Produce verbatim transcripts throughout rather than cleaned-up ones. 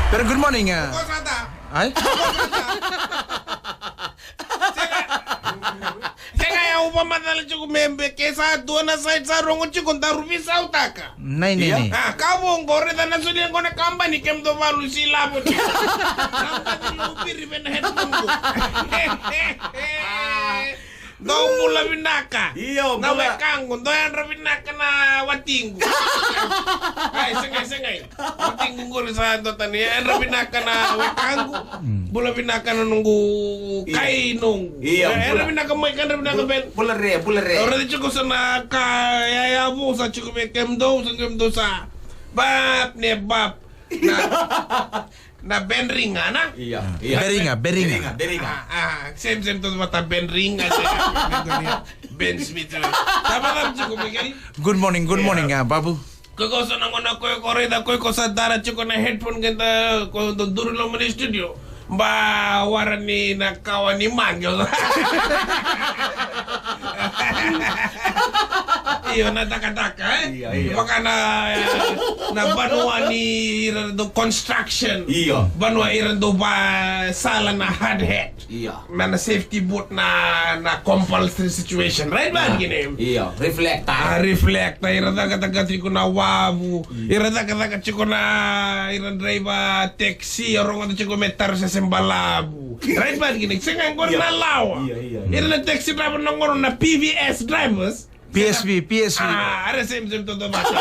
Very good morning. Uh, Ko sa ta? Ai? Sega. Sega, ya uva macala tiko me be ke sa dua na side sa rogo tiko daru visautaka. Nai, nai, nai. Ah, ka vo qo raica na solia qo na kabani kemudou valu si lavo tiko. Sa bati lou viri vei na headphone qo. Dou bula vinaka. Io, na bula. Wekaqu, dou yadra vinaka na watiqu. Ai, segai, segai. Watiqu qori sa dua tani. Yadra vinaka na wekaqu. Mm. Bula vinaka na noqu kai noqu. Io, yadra bula. Vinaka mai, yadra vinaka Ben. Bula re, bula re. Ora tiko sa na ka, ya, ya, vo sa tiko me kemudou, sa kemudou sa. Bap, ne bap. Na, na Beringa, na? Io, io. Beringa, Beringa. Beringa, Beringa. Ah, ah, same, same, tu vata Beringa, Ben Smith. Tava, tava, tiko, Miguel. Good morning, good morning, ah, Babu. Ko iko sa na gona ko iko raica, ko iko sa dara tiko na headphone keda ko do duru loma ni studio. Ba wara ni na kawa ni mage. Io, na dakadaka, eh? Io, io. Vaka na, eh, na vanua ni ira do construction. Io. Vanua ira do ba sala na hard hat. Io. Na, na safety boot na, na compulsory situation. Right, man, kine? Io, reflector. Ah, reflector. Ira cakacaka tiko na wavu. Io. Ira cakacaka tiko na, ira driver taxi. Io, rogoca tiko me tara se se balavu. Right, man, kine? Sega, qori na lawa. Io, io, io. Ira na taxi driver na qori na P V S drivers. P S V, P S V. Ah, era same, same, todo vata.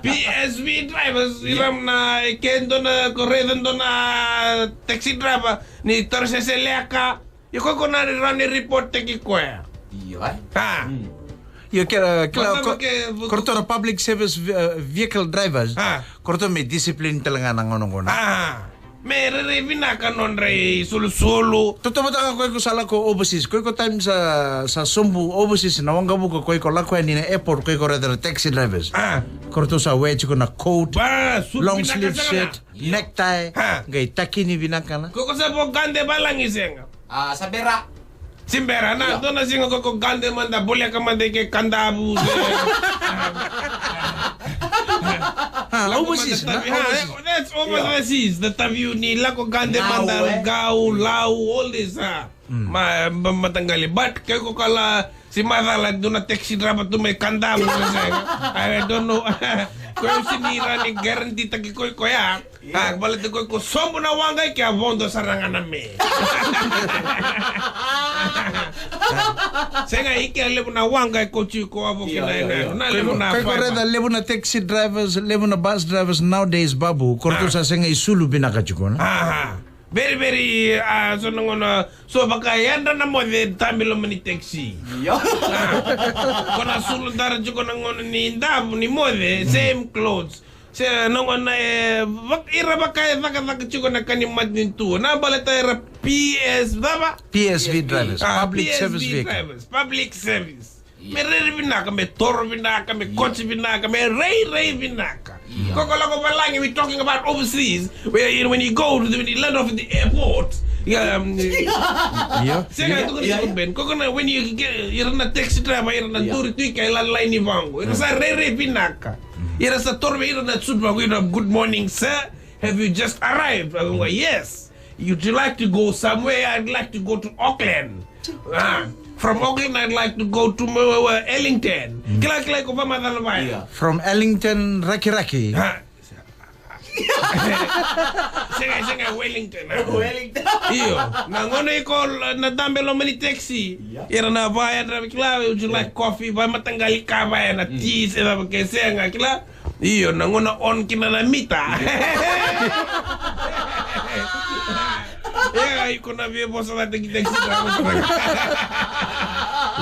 P S V drivers, ira na, e ke dua na, ko raica dua na taxi driver, ni tara se se leka. Io, ko iko na rani report taki koya. Io, ai. Ah. Mm. Io, kila, kila, ko, ke, ko ratou na public service ve-, eh, vehicle drivers. Ah. Ko ratou me discipline tale ga na gauna qo. Ah. Me rairai vinaka nodra isulusulu. Tautauvata ga ko iko sa lako overseas. Ko iko time sa, sa sobu overseas na waqavuka ko iko lako yani na airport ko iko raica na taxi drivers. Ah. Ko ratou sa wear tiko na coat, ba, suit long vinaka sleeve sega shirt, na. Io. Necktie, ah, qai takini vinaka na. Ko iko sa vo gade valagi sega. Ah, sa bera. Sibera, na, io. Dua na siga ko, ko gade mada, voleka mada i ke Kadavu, se. Ah, lako overseas, mada na, tavi-, ah, overseas. That's overseas, io. The tavi ni lako gade mada, eh? Gau, Lau, all this, ah. Mm. Ma, ma, mataqali. But, ke ko kala, si macala, dua na taxi driver tu mai Kadavu, se. I don't know. Ko si ni rani guarantee taki ko i koya. Ah, baleta ko, ko sobu na waqa i ke a vodo sara ga na me. Sega i ke a levu na waqa e ko tiko a vo kina, io, io, io. Na levu na ko, ko, ko fiber. Raica levu na taxi drivers, levu na bus drivers nowadays, Babu. Ko ratou sa sega i sulu vinaka tiko, na? Ah, very, very, ah, so na gauna, so vaka yadra na moce tabi loma ni taxi. Io. Ah, ko na sulu dara tiko na gauna ni davu ni moce, same clothes. Se na gauna e vak-, ira vaka e cakacaka tiko na ka ni matanitu. Na baleta era P S cava? P S V drivers, ah, public service vehicle. P S V drivers, public service. Io. Me rere vinaka, me toro vinaka, me koci vinaka, me rairai vinaka. Io. Ko ko lako valagi, we talking about overseas. Where you, when you go to the, when you land off at the airport, um, io. Sega, io, io, io. Ben, ko ko na, when you get, ira na taxi driver, ira na duri tu i ke lalai ni vangu. Ira sa rairai vinaka. Ira sa toro vei ira na suit vaqo, ira, "Good morning, sir. Have you just arrived?" I go, "Yes. Would you like to go somewhere?" "I'd like to go to Auckland." Ah, "From Auckland, I'd like to go to, uh, uh, Ellington." Kila, kila, ko vamacala vaya. Io. From Ellington, Rakiraki. Ah. Sega, sega, Wellington, ah. Wellington. Io, na gauna i ko na dabe loma ni taxi. Io. Ira na vaya, na kila, "Would you like coffee?" Vaya mataqali ka vaya na tea, se cava ke sega, kila. Io, na gauna on kina na mita. Ia, iko na via vosa na taxi, taxi driver.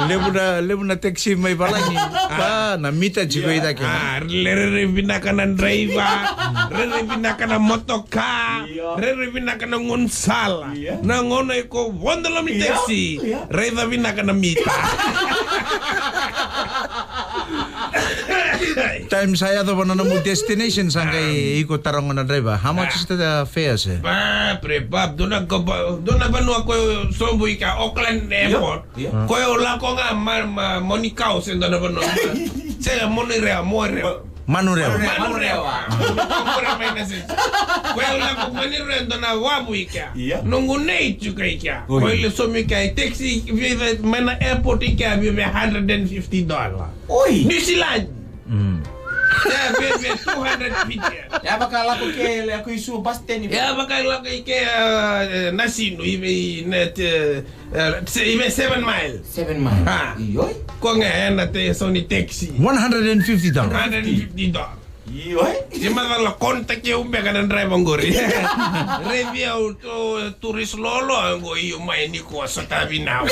Levu na, levu na taxi mai valagi. Ah. Pa, na mita tiko i cake. Ah, rere vinaka na driver. Rere vinaka na motoka. Io. Rere vinaka na gaunisala. Io. Na gauna iko vodo loma ni taxi. Io. Raica vinaka na mita. Time sa yacova na nomu destination sa qai iko taroga na driver. How much is the fare, sir? Ba, pre, ba, dua na ko, ba, dua na vanua ko sobu i ke, Auckland Airport. Io. Ko lako ga ma, ma, Monikau se dua na vanua. Se Monirea, Morea. Manurewa. Manurewa. Manurewa mai na sisi. Koya lako Manurewa dua na wavu i kea. Ia. Noqu nei tiko i kea. Oi. Koya le somi kea i taxi vei mai na airport i kea vei hundred and fifty dollar. Oi. New Zealand. Mm. Ya vei vei two hundred fifty. Ya vaka lako ke le ko isu bus stand. Ya vaka lako i ke, eh, na sinu i vei net, eh, Eh, se, i vei seven mile. Seven mile. Ha. Ioi. Ko ga ena te so ni taxi. One hundred and fifty dollars. Hundred and fifty dollars. Ioi. Ni macala contact e ubeka na driver qori. Revia o to tourist lolo qo io mai ni ko so tavi nau.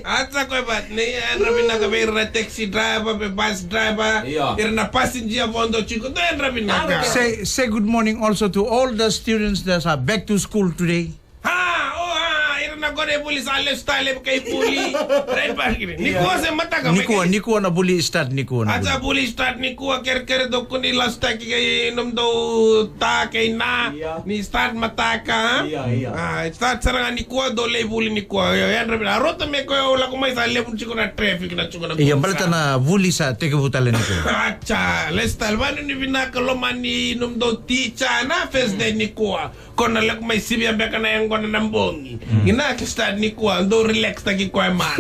Ata ko e bat ni era vinaka vei ira na taxi driver, vei bus driver, ira na passenger vodo tiko, do era vinaka. Say, say good morning also to all the students that are back to school today. Ha, o ha, ira na qori e vuli sa lesu tale kai vuli. Right back ni. Nikua se mataka. Nikua, nikua na vuli start nikua na. Ata vuli start nikua, kerekere dou kua ni lastaki kai nomdou ta kai na. Ni start mataka, ha? Ia, ia. A, start sara ga nikua, dou lai vuli nikua. Io, yadra vina. A rota me koya o lako mai sa levu tiko na traffic na tiko na. Ia, baleta na vuli sa tekivu tale nikua. Acha, lesu tale. Vanu ni vinaka lomani nomdou ticha na first day nikua. Ko na lako mai sivia beka na yaqona na bogi. Ina ke start nikua, dou relax taki koya mana. A,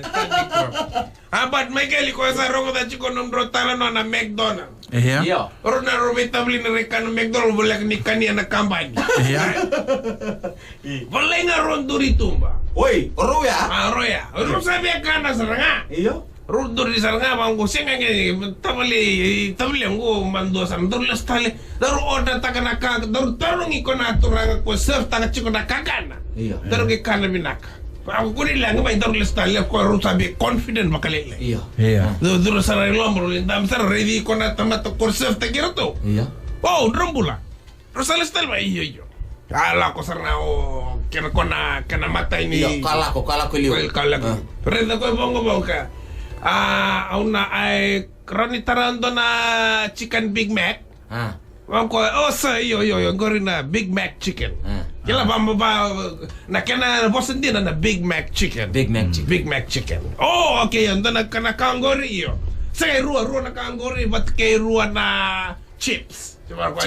start nikua. A, but Michael, ko sa rogo da tiko nomudrau talanoa na McDonald. Io. Ro na ro veitavuli ni ra i kana McDonald, voleka ni kania na kabani. Volai ga ro duri tuba. Oi, ro ya? A, ro ya. Ro sa via kana sara ga. Io. Ro duri sara ga, vaqo sega ga, tavale, tavale qo madua sara, daru lesu tale. Daru order taka na ka, daru tarogi ko na turaga ko serve taka tiko na kakana. Io. Daru ke kana vinaka. Ko kuni lagi mai daru lesu tale ko ro sa be confident vakalailai. Io. Io. Daru, daru sara i loma, ro le dam sara raici ko na tamata ko serve taki ratou. Io. Wow, dra bula. Ro sa lesu tale mai, io, io. A lako sara na o kena ko na, kena matai ni. Io, ka lako, ka lako liu. Ka lako. Raica ko e voqo voqa. A, au na ai, rau ni tara dua na chicken Big Mac. A. Vaqo, o sa, io, io, io, qori na Big Mac chicken. A. Kila va, va, na kena vosa dina na Big Mac chicken. Big Mac chicken. Big Mac chicken. O, okay, io, dua na ka, na ka qori, io. Sa e rua, rua na ka qori, vata kei rua na chips.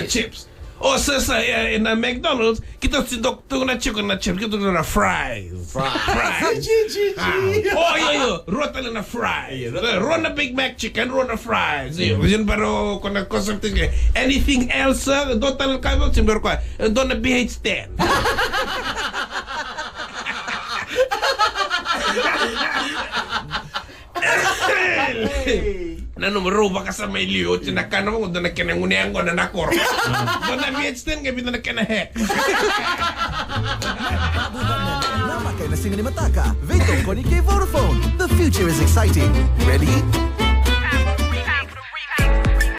Chips. O, sa, sa, e, e na McDonald's, keitou sega ni dau tukuna chicken na chips, keitou tukuna fries. Fries. Fries. Chi, chi, chi. A. O, io, io, rua tale na fries. Io, rua. Rua na Big Mac chicken, rua na fries. Io, io, pero ko na concept ke. Anything else, sir? Dua tale na ka, sir, pero ko, dua na B H ten. Nanuma rau vakasama i liu, oti na kana vaqo, dua na kena gunu yaqona na koro. Dua na V H ten, qai vica na kena hex. Namaka ena siga ni mataka, veitokoni kei Vodafone. The future is exciting. Ready?